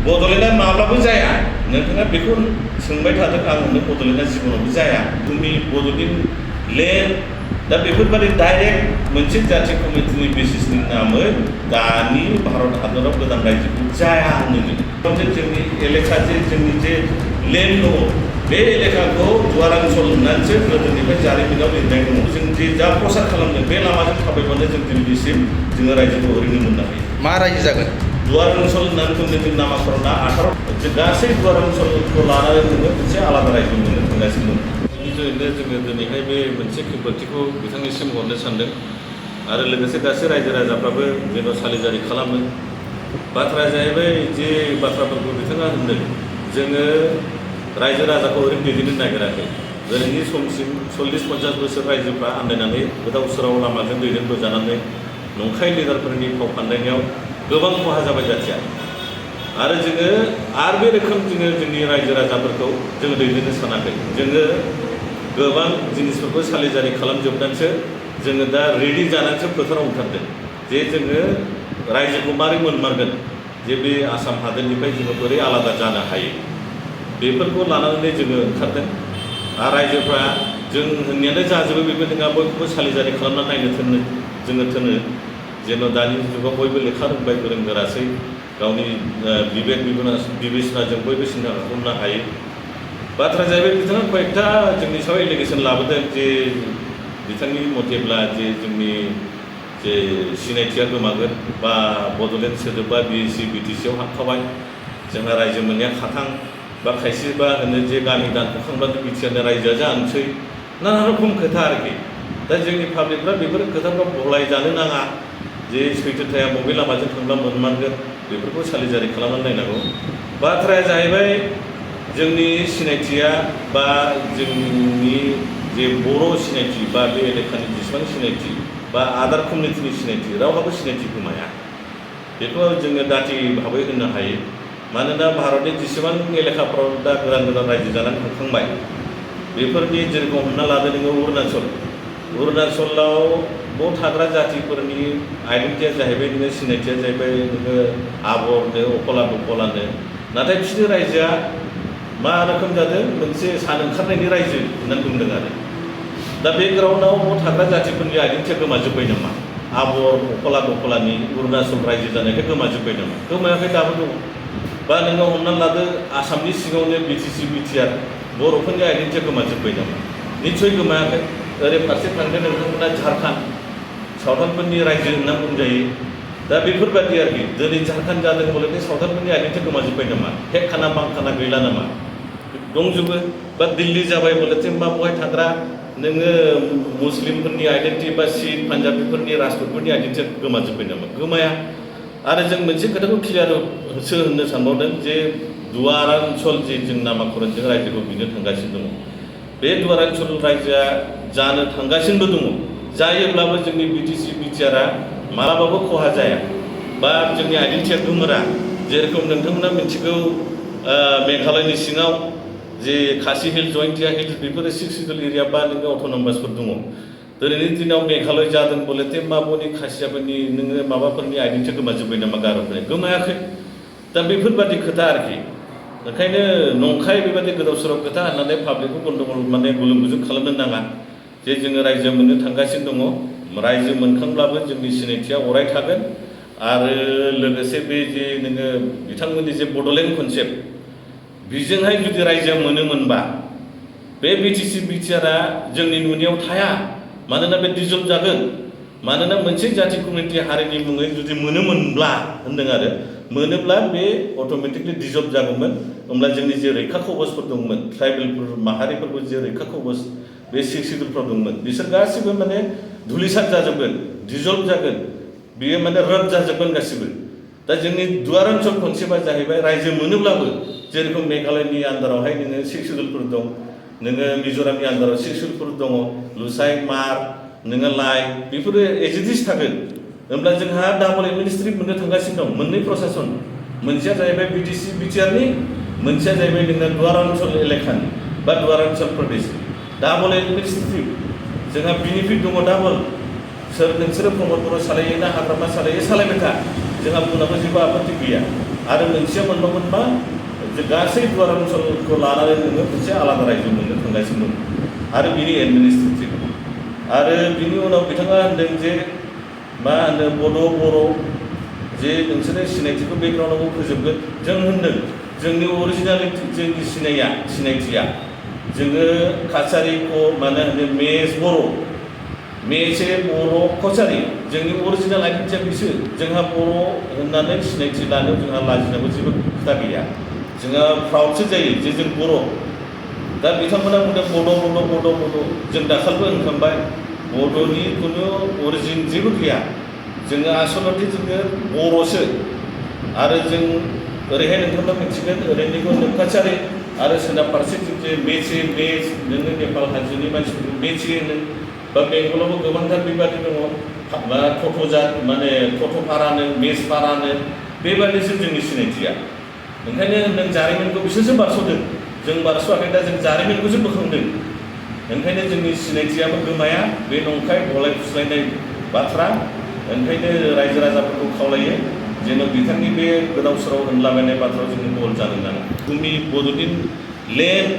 बड'लेण्डआ माब्लाबो जाया नोंथाङा बेखौ सोंबाय थादों आं होनदों बड'लेण्डआ जिबनावबो जाया जोंनि बड'लेण्ड लेण्ड दा बेफोरबायदि डाइरेक्ट मोनसे जाथि कमिटिनि बेसिसनि नामै दानि भारत हादराव गोदान रायजोखौ जाया होनो जोंनि एलेखा जोंनि जे लेण्ड दङ बे एलेखाखौ दुवार ओनसोल होननानैसो गोदोनिफ्राय जारिमिनाव लिरनाय दङ जों जे जा प्रसार खालामदों बे लामाजों थाबायबानो जों दिल्लीसिम जोङो रायजोखौ ओरैनो मोननो हायो मा रायजो जागोन दुवार ओनसोल होननानै बुंदों जों नामाकरणआ 18 गासै दुवार ओनसोलखौ लानानै जोङो मोनसे आलादा रायजो मोननो थांगासिनो दं जोङो दिनैहाय बे मोनसे खेंफोरथिखौ बिथांनिसिम हरनो सानदों आरो लोगोसे गासै रायजो राजाफ्राबो जेन' सालिजारि खालामो बाथ्राया जाहैबाय जे बाथ्राफोरखौ बिथाङा होनदों जोङो रायजो राजाखौ ओरैनो दैदेननो नागिराखै दिनैनि समसिम 40-50 बोसोर रायजोफ्रा आन्दायनानै गोदाव सोराव लामाजों दैदेनबोजानानै नंखाय लिडारफोरनि फाव फान्दायनायाव गोबां खहा जाबाय जाथिया आरो जोङो आरो बे रोखोम जोंनि रायजो राजाफोरखौ जोङो दैदेननो सानाखै जोङो गोबां जिनिसफोरखौ सालिजारि खालामजोबनानैसो जोङो दा रेडि जानानैसो फोथाराव ओंखारदों जे जोङो रायजोखौ मारै मोनमारगोन जे बे आसाम हादोरनिफ्राय जोङो बोरै आलादा जानो हायो बेफोरखौ लानानै जोङो ओंखारदों आरो रायजोफ्रा जों होननायानो जाजोबो बेबो नङा बयखौबो सालिजारि खालामना नायनो जोङो जेन' दानि जुगाव बयबो लेखा रोंबाय गोरों गोरासै गावनि बिबेक बिबेसनाजों बयबो सिन्था खालामनो हायो बाथ्रा जाहैबाय बिथाङा कयेकथा जोंनि सायाव एलिगेसन लाबोदों जे बिथांनि मथेब्ला जे जोंनि जे सिनायथिया गोमागोन बा बड'लेण्ड सोदोबा BC BTCआव हाबखाबाय जोंहा रायजो मोननाया खाथां बा खायसेबा होनो जे गामि दानख'खांब्लानो बिटिआरनि रायजोआ जानोसै नाना रखम खोथा आरोखि दा जोंनि पाब्लिकफ्रा बेफोर खोथाफ्राव गलायजानो नाङा जे सैथोथाया बबे लामाजों थांब्ला मोनमारगोन बेफोरखौ सालिजारि खालामनानै नायनांगौ बाथ्राया जाहैबाय जोंनि सिनायथिया बा जोंनि जे बर' सिनायथि बा बे एलेखानि जेसेबां सिनायथि बा आदार कमिउनिटिनि सिनायथि रावहाबो सिनायथि गोमाया बेखौ जोङो दाथि भाबै होननो हायो मानोना भारतनि जेसेबां एलेखाफ्राव दा गोदान रायजो जानानै थांखांबाय बेफोरनि जेरेखम हमना लादो नोङो अरुणाचलाव बाव थाग्रा जातिफोरनि आइडेन्टिटिया जाहैबाय नोङो सिनायथिया जाहैबाय नोङो आबरनो अकलानो नाथाय बिसोरनि रायजोआ मा रोखोम जादों मोनसे सान ओंखारनायनि रायजो होननानै बुंदों आरो दा बे ग्राउन्डआव बाव थाग्रा जातिफोरनि आइडेन्टिटिया गोमाजोब्बाय नामा आबर अकलानि अरुणाचल रायजो जानायखाय गोमाजोब्बाय नामा गोमायाखै दाबो दङ बा नोङो हमनानै लादो आसामनि सिङावनो BTC BTR बर'फोरनि आइडेन्टिटिया गोमाजोब्बाय नामा निस्सय गोमायाखै ओरै फारसे थांदो नोंथांमोना झारखन्ड सावथालफोरनि रायजो होनना बुंजायो दा बेफोरबायदि आरोखि दिनै झारखन्ड जादों बले सावथालफोरनि आइडेन्टिटिया गोमाजोब्बाय नामा हेखाना बांखाना गैला नामा दंजोबो बा दिल्ली जाबाय बलेथे मा बहाय थाग्रा नोङो मुस्लिमफोरनि आइडेन्टिटि बा सिख पान्जाबिफोरनि राजपुतफोरनि आइडेन्टिटिया गोमाजोब्बाय नामा गोमाया आरो जों मोनसे खोथाखौ क्लियारसो होननो सानबावदों जे दुवार ओनसोल जे जों नामाकरणजों रायजोखौ बिनो थांगासिनो दङ बे दुवार ओनसोल रायजोआ जानो थांगासिनोबो दङ जायोब्लाबो जोंनि BTC BTRआ मालाबाबो खहा जाया बा जोंनि आइडेन्टिटिया गोमोरा जेरेखम नोंथांमोना मिथिगौ मेघालयनि सिङाव जे खासि हिल जयन्तिया हिल्स बेफोरो 6 सिडुल एरिया बा नोङो अट'नमासफोर दङ दिनैनि दिनाव मेघालय जादों बलेथे माबनि खासियाफोरनि नोङो माबाफोरनि आइडेन्टिटिया गोमाजोब्बाय नामा गार'फोरनि गोमायाखै दा बेफोरबादि खोथा आरोखि ओंखायनो नंखाय बेबादि गोदाव सोराव खोथा होननानै पाब्लिकखौ गन्दगल माने गुलुं गुजुं खालामनो नाङा जे जोङो रायजो मोननो थांगासिनो दङ रायजो मोनखांब्लाबो जोंनि सिनायथिया अराय थागोन आरो लोगोसे बे जे नोङो बिथांमोननि जे बड'लेण्ड कनसेप्ट बिजोंहाय जुदि रायजो मोनोमोनबा बे BTC BTRआ जोंनि नुनायाव थाया मानोना बे डिजल्भ जागोन मानोना मोनसे जाथि कमिउनिटि हारिनि मुङै जुदि मोनोमोनब्ला होनदों आरो मोनोब्ला बे अट'मेटिकलि डिजल्भ जागौमोन होमब्ला जोंनि जे रैखा कवचफोर दंमोन ट्राइबेलफोर माहारिफोरबो जे रैखा कवच बे 6 सिडुलफ्राव दंमोन बिसोर गासिबो माने धुलिसात जाजोबगोन डिजल्भ जागोन बियो माने रद्द जाजोबगोन गासिबो दा जोंनि दुवार ओनसोल कनसेप्टआ जाहैबाय रायजो मोनोब्लाबो जेरेखम मेघालयनि आन्दारावहाय नोङो 6 सिडुलफोर दं नोङो मिज'रामनि आन्दाराव 6 सिडुलफोर दङ लुसाइ मार नोङो लाइ बेफोरो एजिटिस थागोन होमब्ला जोंहा डाबल एडमिनिस्ट्रेटिभ मोननो थांगासिनो दं मोननै प्रशासन मोनसेया जाहैबाय BTC BTRनि मोनसेया जाहैबाय नोङो दुवार ओनसोल एलेखानि बा दुवार ओनसोल प्रदेशनि डाबल एडमिनिस्ट्रेटिभ जोंहा बेनिफिट दङ डाबल सोर नोंसोरो प्रमद बर' सालायो ना हाग्रामा सालायो सालायबाय था जोंहा बुंनांगौ जेबो आपत्ति गैया आरो मोनसेया मोनबावगोन मा गासै दुवार ओनसोलखौ लानानै नोङो मोनसे आलादा रायजो मोननो थांगासिनो दं आरो बिनि एडमिनिस्ट्रेटिभ आरो बिनि उनाव बिथाङा होनदों जे मा होनो बर' जे नोंसोरो सिनायथिखौ बेकग्राउन्डआव फोजोबगोन जों होनदों जोंनि अरिजिनालिटि जोंनि सिनायथिया जोङो काछारिखौ माने होनो मेस बर' मेसे बर' कछारि जोंनि अरिजिनाल आइडेन्टिटिया बिसोर जोंहा बर' होननानै सिनायथि लानो जोंहा लाजिनांगौ जेबो खोथा गैया जोंहा प्राउडसो जायो जे जों बर' दा बिथांमोना बुंदों बड' जों दाखालिबो होनखांबाय बड'नि खुनु अरिजिन जेबो गैया जोङो आसलथे जोङो बर'सो आरो जों ओरैहाय नोंथांमोना मिथिगोन ओरैनिखौ नों काछारि आरो सोनाब फारसेथिं जे मेस नोङो नेपाल हाजोनि मानसिफोरखौ मेचे होनो बा बेंगलावबो गोबांथार बेबादि दङ बा टट'जात माने टट'पारानो मेसपारानो बेबादिसो जोंनि सिनायथिया ओंखायनो नों जारिमिनखौ बिसोरसो बारस'दों जों बारस'वाखै दा जों जारिमिनखौसो बोखांदों ओंखायनो जोंनि सिनायथियाबो गोमाया बे नंखाय गलाय खुस्लायनाय बाथ्रा ओंखायनो रायजो राजाफोरखौ खावलायो जेन' बिथांनि बे गोदाव सोराव होनलाबायनाय बाथ्रायाव जोङो बल जानो नाङा जोंनि बड'लेण्ड लेन्ड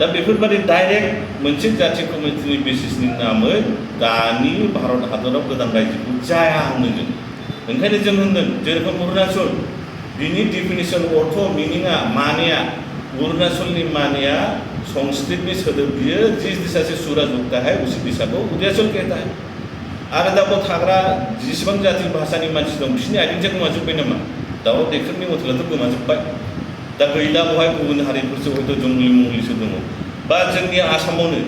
दा बेफोरबादि डाइरेक्ट मोनसे जाथि कमिटिनि बेसिसनि नामै दानि भारत हादराव गोदान रायजोखौ जाया होनो जों ओंखायनो जों होनदों जेरखम अरुणाचल बिनि डिफिनिसन अर्थ मिनिङा मानेया अरुणाचलनि मानेया संस्कृतनि सोदोब बियो जिस दिशा से सूरज उगता है उसी दिशा को उदयाचल कहता है आरो दा बेयाव थाग्रा जेसेबां जाति भाषानि मानसि दं बिसोरनि आइडेन्टिटिया गोमाजोब्बाय नामा दावराव देख्रेबनि मथेलाथ' गोमाजोब्बाय दा गैला बहाय गुबुन हारिफोरसो हयथ' जंगलि मंगलिसो दङ बा जोंनि आसामावनो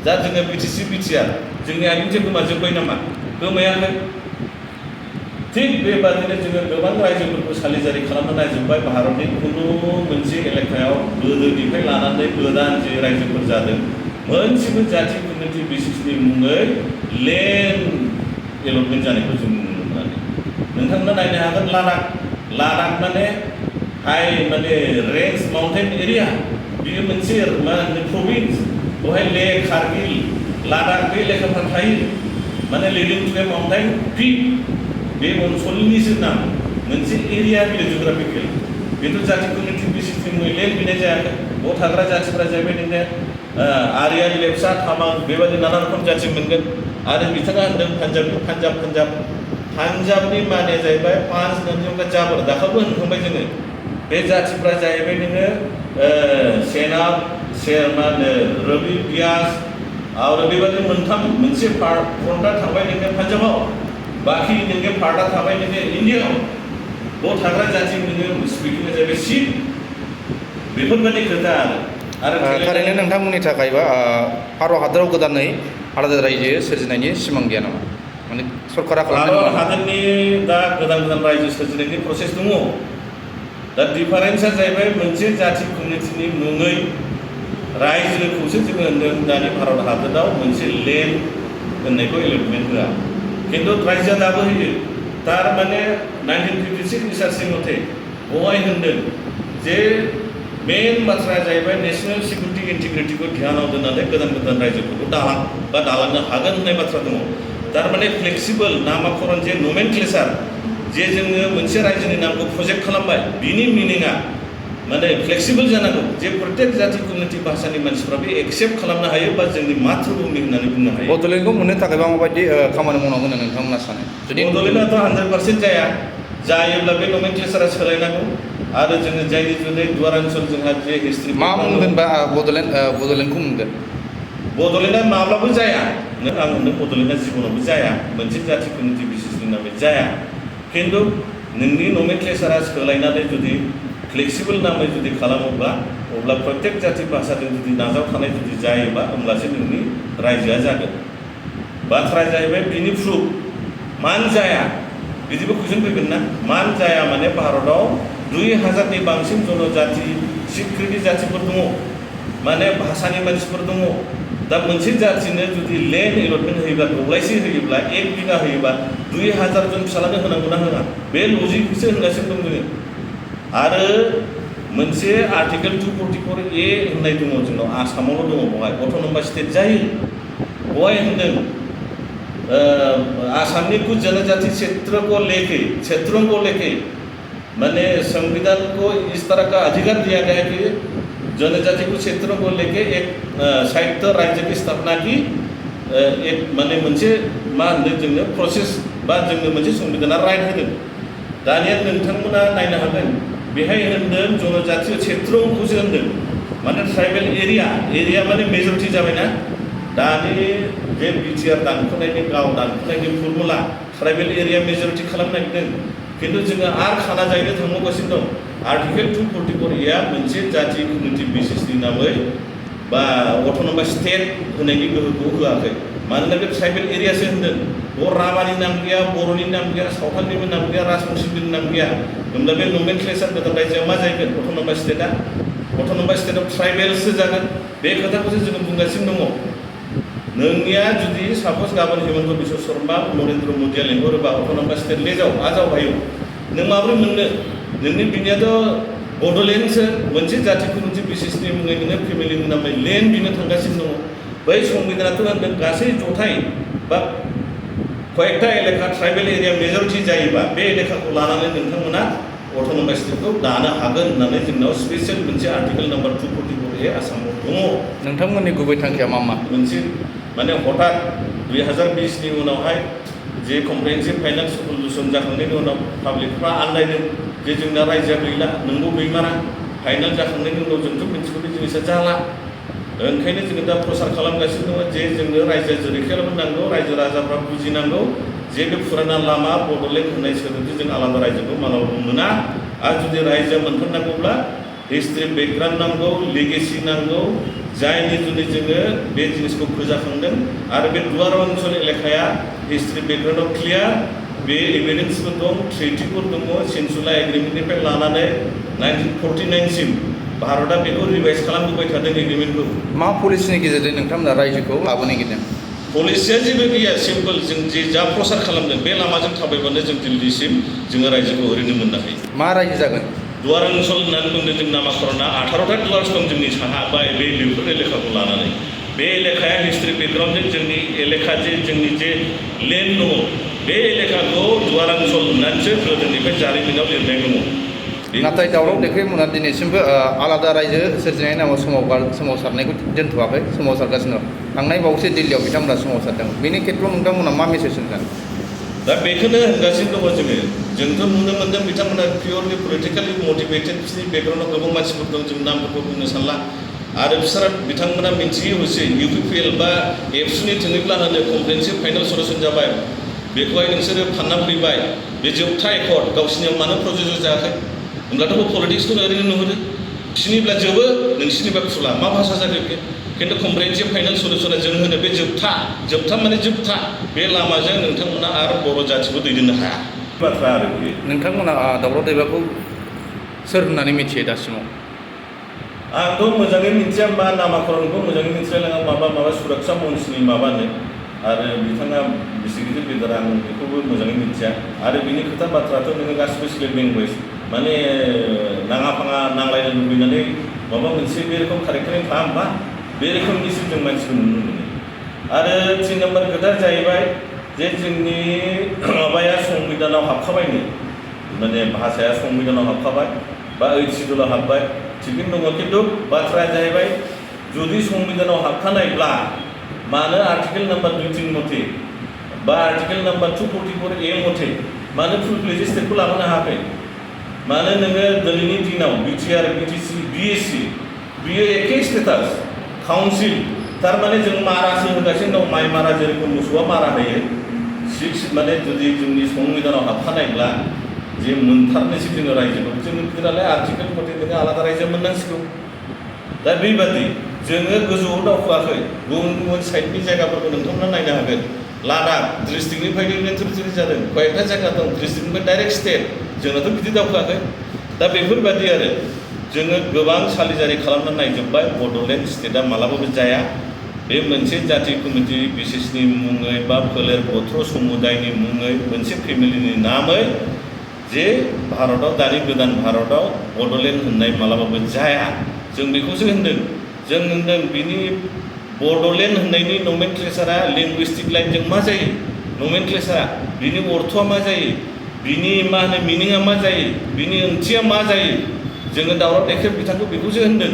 दा जोङो बिटिसि बिटिआर जोंनि आइडेन्टिटिया गोमाजोब्बाय नामा गोमायाखै थिग बेबादिनो जोङो गोबां रायजोफोरखौ सालिजारि खालामना नायजोब्बाय भारतनि खुनु मोनसे एलेकायाव गोदोनिफ्राय लानानै गोदान जे रायजोफोर जादों मोनसेबो जाथि कमिउनिटि बेसिसनि मुङै लेन्ड एलटमेन्ट जानायखौ जों नुनो मोनाखै नोंथांमोना नायनो हागोन लादाख माने हाई माने रेन्ज माउन्टेन एरिया बियो मोनसे मा होनो प्रभिन्स बेवहाय लेह कारगिल लादाख बे लेखाफ्रा थायो माने लिडिं टु ए माउन्टेन पिक बे ओनसोलनिसो नाम मोनसे एरिया बियो जिअग्राफिकेल बेथ' जाथि कमिउनिटि बेसिसनि मुङै लेन्ड बिनाय जायाखै बेयाव थाग्रा जाथिफ्रा जाहैबाय नोंनो आर्यान लेपचा तामां बेबादि नाना रोखोम जाथि मोनगोन आरो बिथाङा होनदों पान्जाबनि माने जाहैबाय पान्ज नोंजों जाबर दाखालिबो होनखांबाय जोङो बे जाथिफ्रा जाहैबाय नोङो सेनाब मा होनो रवि ब्यास आरो बेबादिनो मोनथाम मोनसे फ्रन्टआ थांबाय नोङो पान्जाबाव बाखि नोङो पार्टआ थाबाय नोङो इन्डियायाव बेयाव थाग्रा जाथि नोङो स्पिकिंआ जाहैबाय सिख बेफोरबायदि खोथा आरो थारैनो नोंथांमोननि थाखायबा भारत हादराव गोदानै आलादा रायजो सोरजिनायनि सिमां गैया नामा माने सरकारा भारत हादरनि दा गोदान रायजो सोरजिनायनि प्रसेस दङ दा डिफारेन्सआ जाहैबाय मोनसे जाथि कमिउनिटिनि मुङै रायजोखौसो जोङो होनदों दानि भारत हादराव मोनसे लेन्ड होननायखौ एलटमेन्ट होआ खिन्थु रायजोआ दाबो होयो थारमाने 1956 रिसार्चनि मथे बेवहाय होनदों जे मेन बाथ्राया जाहैबाय नेशनेल सिकिउरिटि इन्टिग्रिटिखौ ध्यानाव दोननानै गोदान रायजोफोरखौ दालांनो हागोन होननाय बाथ्रा दङ थारमाने फ्लेक्सिबल नामाकरण जे नमेनक्लेचार जे जोङो मोनसे रायजोनि नामखौ प्रजेक्ट खालामबाय बिनि मिनिङा माने फ्लेक्सिबल जानांगौ जे प्रत्येक जाथि कमिउनिटि भाषानि मानसिफ्रा बे एक्सेप्ट खालामनो हायो बा जोंनि मातृभूमि होननानै बुंनो हायो बड'लेण्डखौ मोननो थाखायबा माबायदि खामानि मावनांगोन नोंथांमोना सानो जुदि बड'लेण्डआथ' 100% जायोब्ला बे नमेनक्लेचारा सोलायनांगौ आरो जोङो जायनि जुनै दुवार ओनसोल जोंहा जे हिस्ट्रि मा मोनगोन बा बड'लेण्डखौ मोनगोन बड'लेण्डआ माब्लाबो जाया आं होनदों बड'लेण्डआ जिबनावबो जाया मोनसे जाथि कमिउनिटि बेसिसनि नामै जाया खिन्थु नोंनि नमेनक्लेचारा सोलायनानै जुदि फ्लेक्सिबल नामै जुदि खालामोब्ला अब्ला प्रत्येक जाथि भाषाजों जुदि नाजावखानाय जुदि जायोबा होमब्लासो नोंनि रायजोआ जागोन बाथ्राया जाहैबाय बिनि प्रुफ मानो जाया बिदिबो कुइसन फैगोन ना मानो जाया माने भारताव 2000नि बांसिन जनजाति सिक्रिटि जातिफोर दङ माने भाषानि मानसिफोर दङ दा मोनसे जातिनो जुदि लेन्ड एलटमेन्ट होयोब्ला दब्लायसे होयोब्ला 1 बिघा होयोबा 2000 जन फिसालानो होनांगौना होआ बे लजिकसो होनगासिनो दं जोङो आरो मोनसे आर्टिकेल 244A होननाय दङ जोंनाव आसामावल' दङ बेवहाय अट'नमास स्टेट जायो बेवहाय होनदों आसामनि कुछ जनजाति क्षेत्रों को लेके माने संविधान को इस तरह का अधिकार दिया गया है कि जनजाति को क्षेत्रों को लेके एक संयुक्त राज्य की स्थापना की एक माने मोनसे मा होनदों जोंनो प्रसेस बा जोंनो मोनसे संविधाना राइट होदों दानिया नोंथांमोना नायनो हागोन बेहाय होनदों जनजाति क्षेत्रखौसो होनदों माने ट्राइबेल एरिया माने मेजरिटी जाबायना दानि जे बिटिआर दानख'नायनि गाव दानख'नायनि फर्मुला ट्राइबेल एरिया मेजरिटी खालामनो नागिरदों किन्तु जोङो आर खाना जायनो थांबावगासिनो दं आर्टिकेल 244 आ मोनसे जाति कमिउनिटि बेसिसनि नामै बा अट'नमास स्टेट होनायनि गोहोखौ होआखै मानोना बे ट्राइबेल एरियासो होनदों बेयाव राभानि नाम गैया बर'नि नाम गैया सावथालनिबो नाम गैया राजबंशीनिबो नाम गैया होमब्ला बे नमेनक्लेचार गोदान रायजोआ मा जागोन अट'नमास स्टेटआ अट'नमास स्टेटआव ट्राइबेलसो जागोन बे खोथाखौसो जोङो बुंगासिनो दङ नोंनिया जुदि साप'ज गाबोन हेमन्त बिश्व शर्मा नरेन्द्र मदिया लेंहरोबा अट'नमास स्टेट लेजाव आजावहायो नों माब्रै मोननो नोंनि बिनियाथ' बड'लेण्डसो मोनसे जाति कमिउनिटि बेसिसनि मुङै नोङो फेमिलिनि नामै लेन्ड बिनो थांगासिनो दङ बै संबिधानाथ' होनदों गासै जथाय बा कयेकटा एलेका ट्राइबेल एरिया मेजरिटी जायोबा बे एलेकाखौ लानानै नोंथांमोना अट'नमास स्टेटखौ दानो हागोन होननानै जोंनाव स्पेसियेल मोनसे आर्टिकेल नाम्बार 244 आसामाव दङ नोंथांमोननि गुबै थांखिया मा मोनसे माने हठात 2020नि उनावहाय जे कम्प्रिहेन्सिभ फाइनान्स सल्युसन जाखांनायनि उनाव पाब्लिकफ्रा आन्दायदों जे जोंना रायजोआ गैला नंगौ गैमारा फाइनाल जाखांनायनि उनाव जोंथ' मिथिगौ बे जिनिसा जाला ओंखायनो जोङो दा प्रसार खालामगासिनो दङ जे जोंनो रायजोआ जेरै खालामनांगौ रायजो राजाफ्रा बुजिनांगौ जे बे फुराना लामा बड'लेण्ड होननाय सोदोबजों जों आलादा रायजोखौ मालाबाबो मोना आरो जुदि रायजोआ मोनथारनांगौब्ला हिस्ट्रि बेकग्राउन्ड नांगौ लेगेसि नांगौ जायनि जुनै जोङो बे जिनिसखौ फोजाखांदों आरो बे दुवार ओनसोल एलेकाया हिस्ट्रि बेकग्राउन्डआव क्लियार बे एभिडेन्सफोर दं ट्रिटिफोर दङ सेन्सुला एग्रिमेन्टनिफ्राय लानानै 1949 सिम भारतआ बेखौ रिभाइज खालामबोबाय थादों एग्रिमेन्टखौ मा पलिसिनि गेजेरजों नोंथांमोना रायजोखौ लाबोनो नागिरदों पलिसिया जेबो गैया सिम्पल जों जे जा प्रसार खालामदों बे लामाजों थाबायबानो जों दिल्लीसिम जोङो रायजोखौ ओरैनो मोननो हायो मा रायजो जागोन दुवार ओनसोल होननानै बुंदों जों नामाकरणआ 18टा दुवार्स दं जोंनि साहा बा बे बेफोर एलेकाखौ लानानै बे एलेकाया हिस्ट्रि बेकग्राउन्डजों जोंनि एलेका जे जोंनि जे लेन्ड दङ बे एलेकाखौ दुवार ओनसोल होननानैसो गोदोनिफ्राय जारिमिनाव लिरनाय दङ नाथाय दावराव देख्रेबमोना दिनैसिमबो आलादा रायजो सोरजिनायनि नामाव सोमावसारनायखौ दोनथ'वाखै सोमावसारगासिनो दं थांनाय बावैसो दिल्लीयाव बिथांमोना सोमावसारदों बेनि खेत्रआव नोंथांमोना मा मेसेज होगोन दा बेखौनो होनगासिनो दङ जोंथ' नुनो मोन्दों बिथांमोना पियरलि पलिटिकेलि मटिभेटेड बिसोरनि बेकग्राउन्डआव गोबां मानसिफोर दं जों नामफोरखौ बुंनो सानला आरो बिथांमोना मिन्थियो हसे UPPL बा एबसुनि थोङैब्ला होनो कम्प्रिहेन्सिभ फाइनाल सल्युसन जाबाय बेखौहाय नोंसोरो फानना फैबाय बे जोबथा एकर्ड गावसिनियाव मानो प्रजेक्ट जायाखै होमब्लाथ' पलिटिक्सखौ ओरैनो नुहुरो बिसिनिब्ला जोबो नोंसिनिबा खुला मा भाषा जागोन बे खिन्थु कम्प्रिहेन्सिभ फाइनाल सल्युसना जों होनो बे जोबथा माने जोबथा बे लामाजों नोंथांमोना आरो बर' जाथिखौ दैदेननो हाया बाथ्रा आरो बे नोंथांमोना दावराव दैबाखौ सोर होननानै मिथियो दासिमाव आंथ' मोजाङै मिथिया मा नामाकरणखौ मोजाङै मिथिलायलाङा माबा सुरक्षा मन्त्रिनि माबानो आरो बिथाङा बेसे गिदिर लिडार आं बेखौबो मोजाङै मिथिया आरो बिनि खोथा बाथ्राथ' नोङो गासिबो स्लेट लेंगुवेज माने नाङा फाङा नांलायनो लुबैनानै माबा मोनसे बे रोखोम कारेक्टारिं खालामबा बे रोखोमनिसो जों मानसिखौ नुनो मोनो आरो 3 नम्बर खोथा जाहैबाय जे जोंनि माबाया संबिधानाव हाबखाबायनो माने भाषाया संबिधानाव हाबखाबाय बा 8 सिडुलाव हाबबाय थिगैनो दङ खिन्थु बाथ्राया जाहैबाय जुदि संबिधानाव हाबखानायब्ला मानो आर्टिकेल नाम्बार 23 मथे बा आर्टिकेल नाम्बार 244A मथे मानो फुल फ्लेज स्टेटखौ लाबोनो हायाखै मानो नोङो दिनैनि दिनाव BTR BTC BSc बियो एखे स्टेटास काउन्सिल थारमाने जों मारासो होगासिनो दं माइ मारा जेरखम मोसौआ मारा होयो 6 माने जुदि जोंनि संबिधानाव हाबखानायब्ला जे मोनथारनोसै जोङो रायजोखौ जोङो बिदिनालाय आर्टिकेल मथे जोङो आलादा रायजो मोननांसिगौ दा बेबादि जोङो गोजौआव दावखोआखै गुबुन साइडनि जायगाफोरखौ नोंथांमोना नायनो हागोन लादाख डिस्ट्रिक्टनिफ्रायनो टेरिटरि जादों कयेकटा जायगा दं डिस्ट्रिक्टनिफ्राय डाइरेक्ट स्टेट जोंनाथ' बिदि दावखोआखै दा बेफोरबादि आरो जोङो गोबां सालिजारि खालामनानै नायजोब्बाय बड'लेण्ड स्टेटआ मालाबाबो जाया बे मोनसे जाति कमिउनिटि बेसिसनि मुङै बा फोलेर गथ्र समुदायनि मुङै मोनसे फेमिलिनि नामै जे भारताव दानि गोदान भारताव बड'लेण्ड होननाय मालाबाबो जाया जों बेखौसो होनदों जों होनदों बिनि बड'लेण्ड होननायनि नमेनक्लेचारा लिंगुइस्टिक लाइनजों मा जायो नमेनक्लेचारा बिनि अर्थआ मा जायो बिनि मा होनो मिनिङा मा जायो बिनि ओंथिया मा जायो जोङो दावराव देख्रेब बिथांखौ बेखौसो होनदों